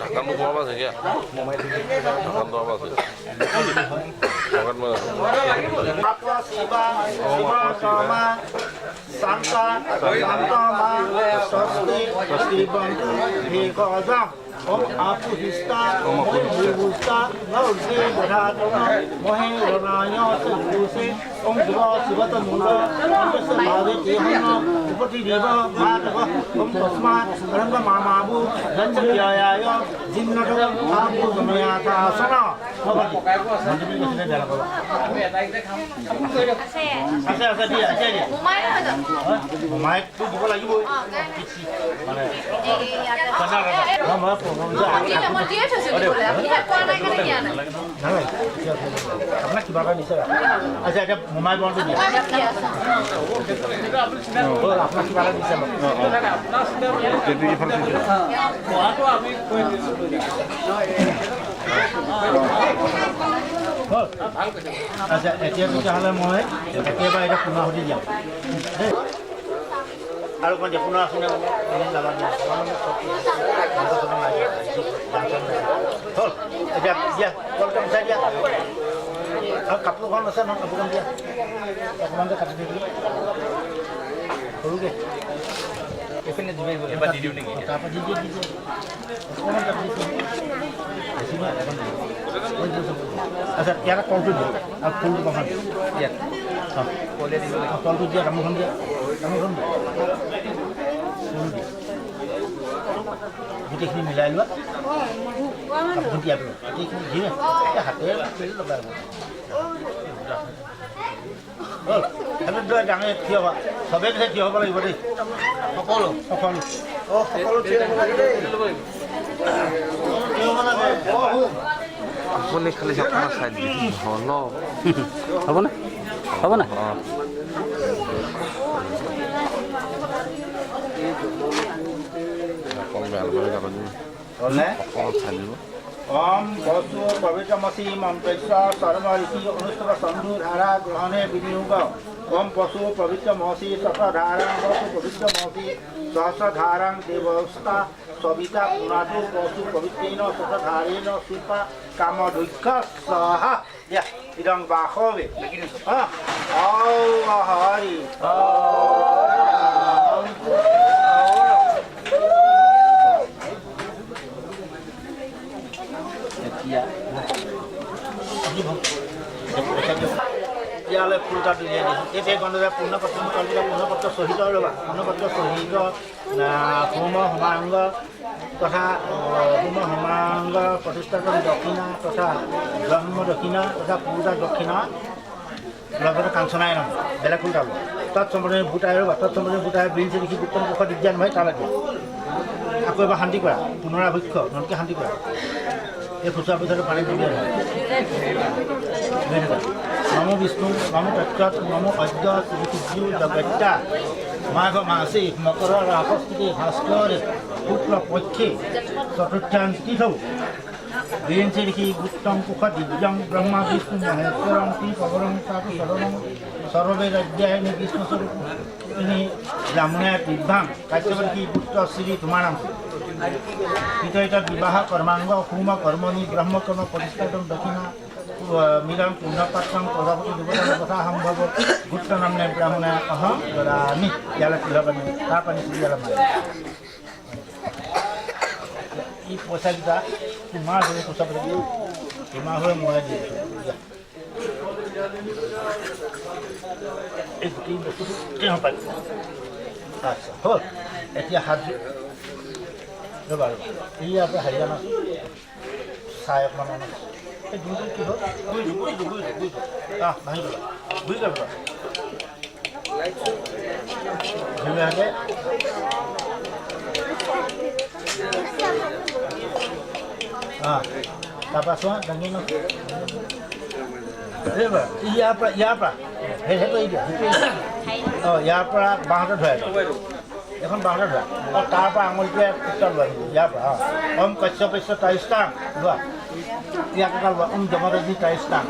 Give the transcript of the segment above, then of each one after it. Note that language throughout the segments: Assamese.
ঢাকনটো সোমাব আছে কিয়া, ঢাকনটো সোমাব আছে পকেট। শিৱা শিৱা শান্তা শান্তমা স্বস্তি স্বস্তি ভেষজং ওম আপুহিস্তা ভূভুস্তা নৌজে দধাতন মহে ৰণায় চক্ষুষে ওম শিৱ শিৱত মূল ভাৱে তেহন উপতি দেৱ মাধৱ ওম তস্মাৎ ৰঙ্গ মামাবু ৰঞ্জক্যায় জিন্নত আপুজময়াথাসন ভৱতি। আছে আছে, দিয়া আছে, দিয়া। মোমাইকটো দিব লাগিবই মানে। নালাগে, আপোনাক কিবা এটা দিছে। আচ্ছা, এতিয়া মোমাই বনটো দিয়া। আপোনাক কিবা এটা দিছে। আচ্ছা, এতিয়া তেতিয়াহ'লে মই একেবাৰে এতিয়া পুনৰাহুতি দিয়াম দেই। আৰু অকণমান দিয়া, পুনৰ আছেনে? হ'ল, এতিয়া দিয়া, কলটা বিচাৰি দিয়া। আৰু কাপোৰখন আছে নহয়, কাপোৰখন দিয়া অকণমান কাটি দি দিলোঁ সৰুকৈ। তাৰপৰা দি দিয়ে, দি দিয়ে অকণমান কাটি দিছোঁ, বেছি নহয়, অকণমান। আচ্ছা, ইয়াতে তলটো দিয়া আৰু ফুলটো বহাই দিয়া ইয়াত। অঁ, তলটো দিয়া, তামোলখন দিয়া, তামোলখন দিয়া, ফুল দিয়া, গোটেইখিনি মিলাই লোৱা। কাপোৰখন তিয়াই পেলোৱা গোটেইখিনি দিয়ে, হাতেৰে লগাই হ'ল। সেইটো ডাঙৰ থিয় হোৱা, চবেই পিছে থিয় হ'ব লাগিব দেই। সকলো, সকলো, অঁ, সকলো থিয় হ'ব লাগে দেই, থিয় হ'ব লাগে। আপুনি খালি আপোনাৰ চাইড দি ন। হ'বনে? হ'বনে? অঁ। অকণ বেয়া লাগে যাব দিম। হ'লনে? অকণ চাই দিব। ওম বসু পবিত্ৰমসি মন্ত্ৰস্য সৰ্ব ঋষি অনুষ্ঠুপ সন্ধু ধাৰা গ্ৰহণে বিনিয়োগ। ওম বসু পবিত্ৰমসি শতধাৰাং বসু পবিত্ৰমসি সহস্ৰধাৰাং দেৱস্তা সবিতা পুনাতু বসু পবিত্ৰেণ শতধাৰেণ সুপা কামধুক্ষ স্বাহা। দিয়া ইদং বাসবে হৰি। এতিয়া ইয়ালৈ ফুল এটা উলিয়াই দিছোঁ। এতিয়া গন্ধ পূৰ্ণপত্ৰ কলপিতা পূৰ্ণপত্ৰ সহিত ৰ'বা, পূৰ্ণপত্ৰ সহিত হোম সমাংগ তথা হোম সমাংগ প্ৰতিষ্ঠাপন দক্ষিণা তথা ব্ৰহ্ম দক্ষিণা তথা পূজা দক্ষিণা, লগতে কাঞ্চনাই নাম বেলেগ ফুল এটা লোৱা। তাত সম্পূৰ্ণ ভূতাই ৰ'বা, তাত সম্পূৰ্ণ ভূতাই বিল লিখি গুপ্তন কোষ দিব্যান ভাই তালৈ দিয়া। আকৌ এবাৰ শান্তি কৰা, পুনৰাভক্ষ নতুনকৈ শান্তি কৰা। এই খুচুৰা পইচাটো পানীত ডুবি থাকা। নমো বিষ্ণু নমো তৎসৎ নমো অদ্য শ্ৰী জগত্যা মাঘ মাসে মকৰ ৰাসস্থিতি ভাস্কৰ শুক্ল পক্ষে চতুർത്থান তিথৌ বীৰেঞ্চি ঋষি গুপ্তং কুশ দিব্যং ব্ৰহ্মা বিষ্ণু মহেশ্বৰং ত্ৰিপবৰং তাতো সদনং সৰ্ববেদাধ্যায়িনী বিষ্ণু স্বৰূপিণী ব্ৰাহ্মণায় দিব্যাং কাশ্যপ ঋষি পুত্ৰ শ্ৰী তোমাৰ নাম কৃতয়িত বিবাহ কৰ্মাংগ হোম কৰ্মণি ব্ৰহ্মকৰ্ম প্ৰতিষ্ঠাতম দক্ষিণা মিলন পূৰ্ণপাত্ৰম প্ৰজাপতি দেৱতা কথা সম্ভৱ গুপ্ত নামনে ব্ৰাহ্মণে অহম দদামি। ইয়ালৈ তিলৰ পানী, তাৰ পানী ইয়ালৈ মাৰি। এই পইচাকেইটা তোমাৰ হৈ, পইচা পাতি তোমাৰ হৈ মই দি আছোঁ। এই গোটেই বস্তুটো তেওঁ পাৰিব। আচ্ছা, হ'ল। এতিয়া হাত ৰ'বা, ৰ'বা, ইয়াৰ পৰা হেৰি আনাচোন, চাই অকণমান আনা। এই দুইটো কি হ'ল? বুজিছোঁ, বুজিছোঁ, বুজিছোঁ, বুজিছোঁ। আহ, ভাঙি পেলোৱা, বুজি পেলোৱা ধুনীয়াকৈ। অঁ, তাৰপৰা চোৱা, দাঙি ন ইয়াৰ পৰা, ইয়াৰ পৰা সেইটো এৰি দিয়া, সেইটো এৰি দিয়া। অঁ, ইয়াৰ পৰা বাঁহতে ধৰাই, এখন বাঁহতে ধৰা। অঁ, তাৰ পৰা আঙুলিটোৱে ফুটা লোৱা ইয়াৰ পৰা। অঁ, ওম কশ্যপস্য তাৰিস্তাং লোৱা, ইয়াক এটা লোৱা। ওম যমদগ্নি তাৰিস্তাং,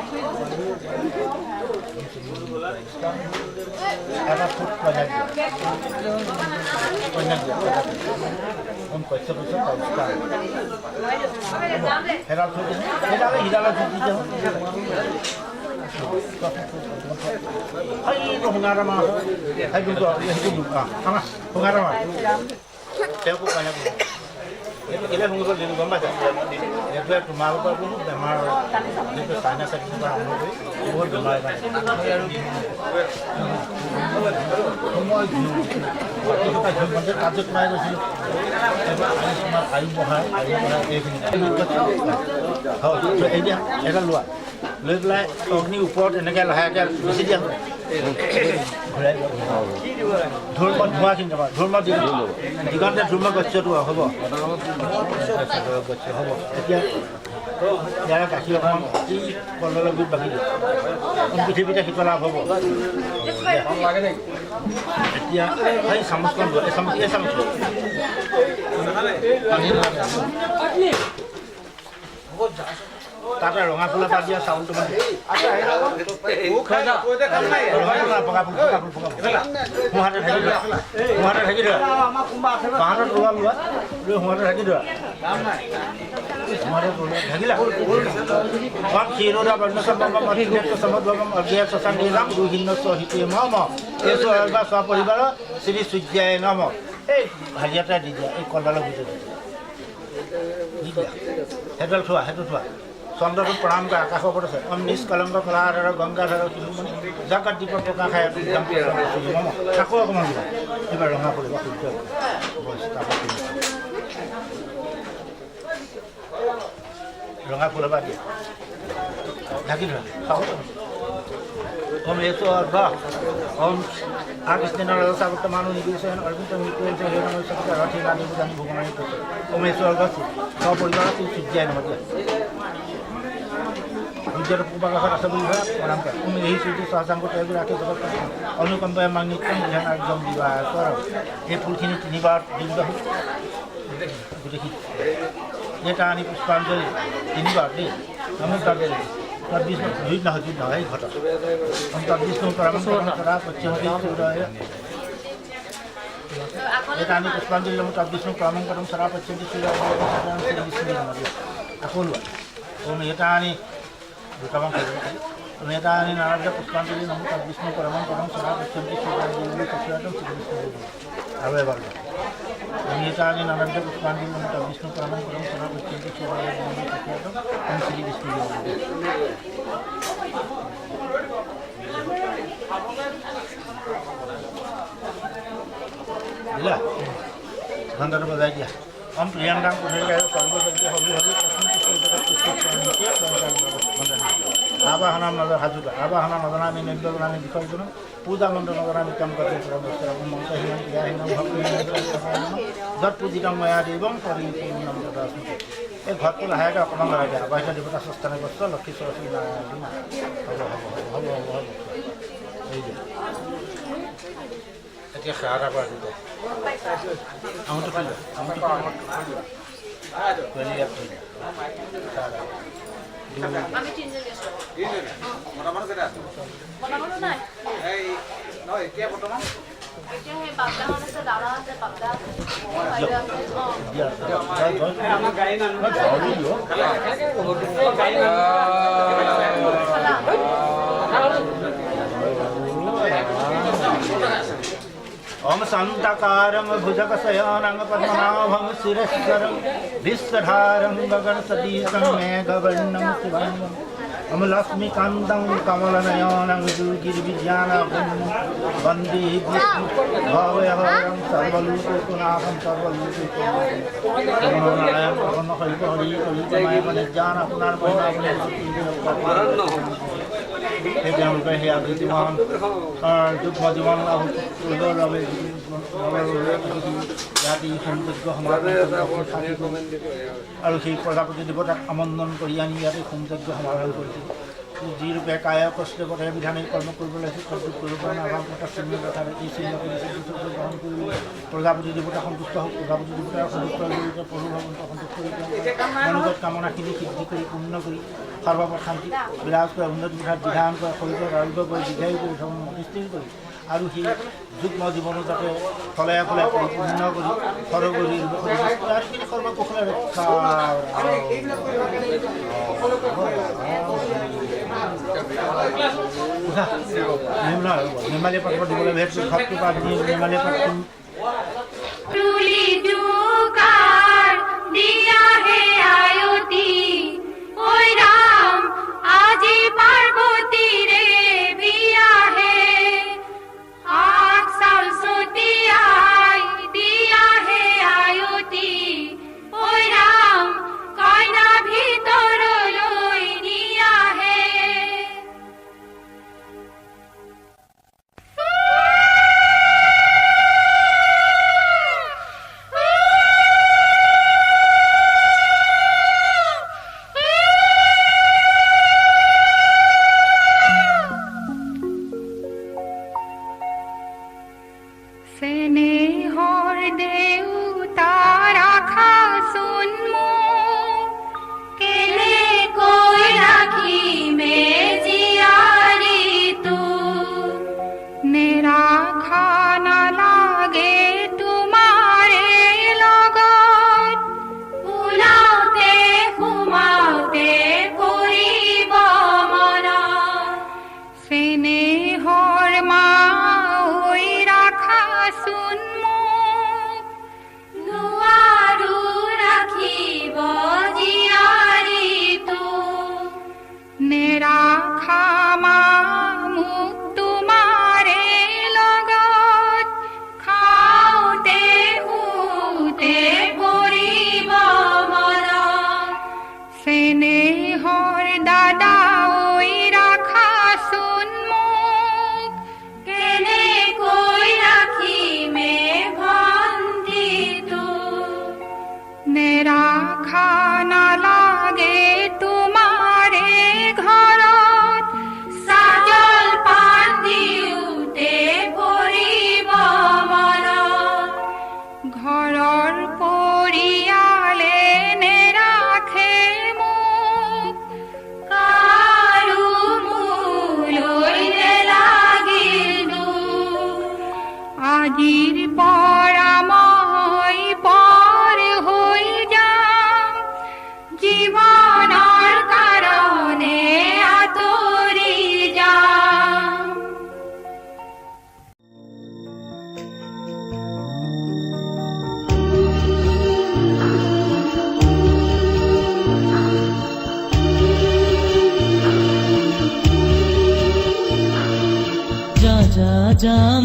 এটা ফুট কন্যাক দিয়া, কন্যাক দিয়া। ওম কশ্যপ সেইডাল থৈ দিছে, সেইডালে সিডালে থৈ দিছে। সেইটো সোণাৰ মাছ, সেইটো সেইটো আমাৰ সোণাৰ মাছ। তেওঁকো কইনা সেইটো কেলৈ শুনিব দিলোঁ গম পাইছা? সেইটোৱে তোমালোকৰ বহুত বেমাৰ, যিটো চাইনাছাইটিছৰ পৰা আৰম্ভ কৰি বহুত বেমাৰ। মই ঘিউ তাত যে সোমাই গৈছিলোঁ, তোমাৰ আয়ু বঢ়াই, আয়ু বঢ়াই এইখিনি হয়। এতিয়া এটা লোৱা, লৈ পেলাই অগ্নিৰ ওপৰত এনেকৈ লাহেকৈ বেছি দিয়া, ঘূৰাই ধূৰ্মত ধোঁৱাখিনি যাবা, ধূৰ্মত দিগন্তে ধূৰ্ম গচ্যটো হ'ব, গচ্য হ'ব। এতিয়া ইয়াৰে গাখীৰ অকণমান এই কলডালৰ গুৰিত বাকি দিয়ে, পৃথিৱীতে শীতল লাভ হ'ব। এতিয়া সেই চামুচখন লোৱা, এই চামুচ, এই চামুচখন তাতে ৰঙা ফুলৰ পৰা দিয়া চাউলটো, মানে ৰঙা ফুল, বগা ফুল, বগা ফুল, বগা ফুল। সোঁহাতে ঢাকি ধৰা, সোঁহাতে ঢাকি ধৰা, বাঁহাতত লোৱা, লোৱা লৈ সোঁহাতে ঢাকি ধৰা, সোঁহাতে ঢাকিলা। ওম ক্ষীৰোদা বৰ্ণসম্ভৱম অজ্ঞেয় শশাঙ্গীৰাম ৰোহিণ্য সহিতে মম এই সপৰিবাৰ শ্ৰী সূৰ্যায় নম। এই ভাজিয়াটা দি দিয়া, এই কলডালৰ গুৰিতে দি দিয়া, দি দিয়া। সেইডাল থোৱা, সেইটো থোৱা। চন্দ্ৰটো প্ৰণাম কৰা, আকাশৰ ওপৰত আছে। ওম নিষ্কলংক কলাধৰ গংগাধৰ শিৰোমণি জগত দীপ প্ৰকাশায় মম। আকৌ অকণমান দিবা, এইবাৰ ৰঙা কৰিব সূৰ্য। ৰঙা ফুল এবাৰ দিয়া, ঢাকি ধৰা। ওম এসো অৰ্ঘ ওম আকৃষ্ণেন ৰসাবৰ্তমানো নিবেশন অৰবিন্দ মিত্ৰেণ হিৰণ সত্য ৰথী নানি বুজানি ভুৱনানি। ওম এসো অৰ্ঘ সপৰিবাৰ শ্ৰী সূৰ্যায় নম। দিয়া, সূৰ্যৰ পূৰ্বাকাশত আছে বুলি ভাবা, প্ৰণাম কৰা। ওম এই সূৰ্য সহস্ৰাংক ত্যাগ ৰাখি জগত অনুকম্পায় মাংনিত্যম বিধান আৰ্যম বিবাহ কৰ। এই ফুলখিনি তিনিবাৰ দি দিবা গোটেইখিনি। এটা আনি পুষ্পাঞ্জলি তিনিবাৰ দেই। নমো তাত তাত বিষ্ণু, জুইত নহয়, জুইত নহয়, এই ঘটত। তাত বিষ্ণু পৰম কৰা পচ্যন্তি। এটা আনি পুষ্পাঞ্জলি নমো তাত বিষ্ণু পৰম কৰম সৰা পচ্যন্তি বিষ্ণু। আকৌ লোৱা। ওম এটা আনি দুটামান খাই। ওম এটা আনি নানাবিধ পুষ্পাঞ্জলি নমো তাত বিষ্ণু পৰম কৰম সৰা পচ্যন্তি শ্ৰী বিষ্ণু। আৰু এবাৰ লোৱা। ওম এটা আনি নানাবিধ পুষ্পাঞ্জলি নমো তাত বিষ্ণু পৰম কৰম সৰা পচ্যন্তি শ্ৰী বিষ্ণু। দিলা, ঘণ্টাটো বজাই দিয়া। ওম প্ৰিয়ংকাং পুনৰীকায় সৰ্বযজ্ঞ হবি হবি আবাহনাম নজৰ হাজুকা আবাহনা নজনামি নব্যজনামি বিসৰ্জন পূজা মন্ত্ৰ নজনামি কাম কৰ্ম মন্ত্ৰহীনম ক্ৰিয়াহীনম যত পূজিতং ময়া দেৱং পৰিপূৰ্ণম তদাস্মৃতি। এই ঘৰটো লাহেকৈ অকণমান লগাই দিয়া। আবাহিত দেৱতা স্থানে গছ লক্ষী সৰস্বতী নাৰায়ণ। হ'ব হ'ব হ'ব হ'ব হ'ব হ'ব। এই দিয়া, এতিয়া সেৱা এটা কৰা দুটাই। আঙুঠি খুলি দিয়া, আঙুঠি খুলি ইয়াত থৈ দিয়া। সেৱা এটা কৰা। আমি তিনিজনী আছো। মতা মানুহ নাই। এতিয়া সেই বাপদাহঁত আছে, দাদা আছে, বাপদা আছে, বাইদেউ আছে। অঁ। দিয়া, ঘৰলৈ দিয়ক। খালা? ওম শান্তাকারং ভুজগশয়নং পদ্মনাভং শিরেশ্বরং বিশ্বধারং গগনসদৃশং মেঘবর্ণং শিবাঙ্গং ওম লক্ষ্মীকান্তং কমলনয়নং যোগির্বিজ্ঞানগম্যং বন্দে বিষ্ণু ভবহরং সর্বলোকনাথং সর্বলোকনাথং। নারায়ণ প্রসন্ন হরি হরি কলিতমায় জ্ঞান আপোনাৰ মহিমা আপুনি। সেই তেওঁলোকে সেই আদি জীৱন যুগ্ম জীৱন লাভ কৰিবৰ বাবে ইয়াত এই হোমযজ্ঞ সমাৰোহ আৰু সেই প্ৰজাপতি দেৱতাক আমন্ত্ৰণ কৰি আনি ইয়াতে হোমযজ্ঞ সমাৰোহ কৰিছিল। যি ৰূপে কায় কষ্ট কৰে বিধানে কৰ্ম কৰিব লাগিছিল, তদ্ৰূপ কৰিব পৰা নাই, অভাৱ চিহ্ন কথা এই চিহ্ন কৰিছিল। গ্ৰহণ কৰি প্ৰজাপতি দেৱতা সন্তুষ্ট হওক। প্ৰজাপতি দেৱতাৰ সন্তুষ্ট জৰিয়তে প্ৰভু ভগৱন্ত সন্তুষ্ট কৰি মনোগত কামনাখিনি সিদ্ধি কৰি পূৰ্ণ কৰি সৰ্বপথ শান্তি বিৰাজ কৰে, উন্নতি পথাত বিধান কৰে, শৰীৰত আৰোগ্য কৰি দীৰ্ঘায়ু কৰি ধৰ্ম স্থিৰ কৰি আৰু সেই যুগ্ম জীৱনো যাতে ফলে ফলে পৰিপূৰ্ণ কৰি সৰগৰি আৰু সৰ্বকুশলে ৰক্ষা। নিৰ্মালী পাতিব দিবলৈ নিৰ্মালী পাতিম।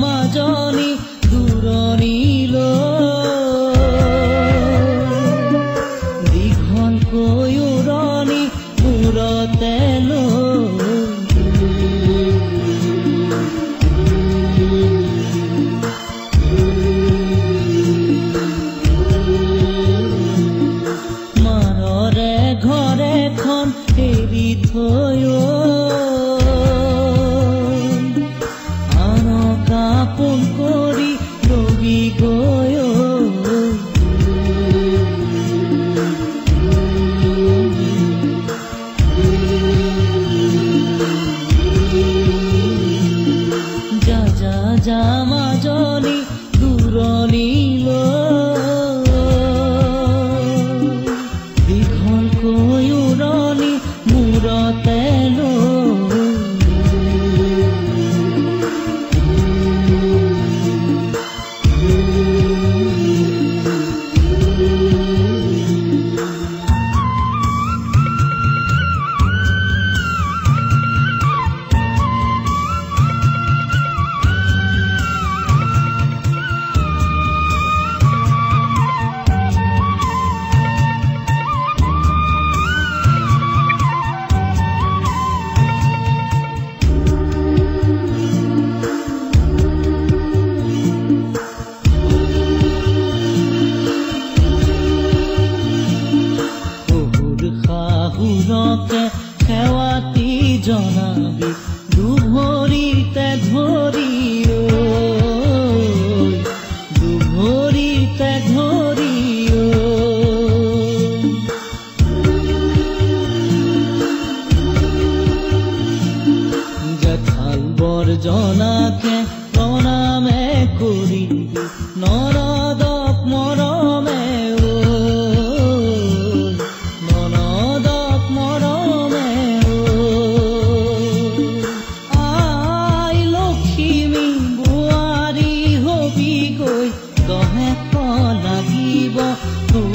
মাজনী দূৰণিল দীঘলকৈ উৰণি মূৰতে মাৰৰে ঘৰেখন এৰি থৈ আপোন কৰি ৰবি গৈ। তোৰ।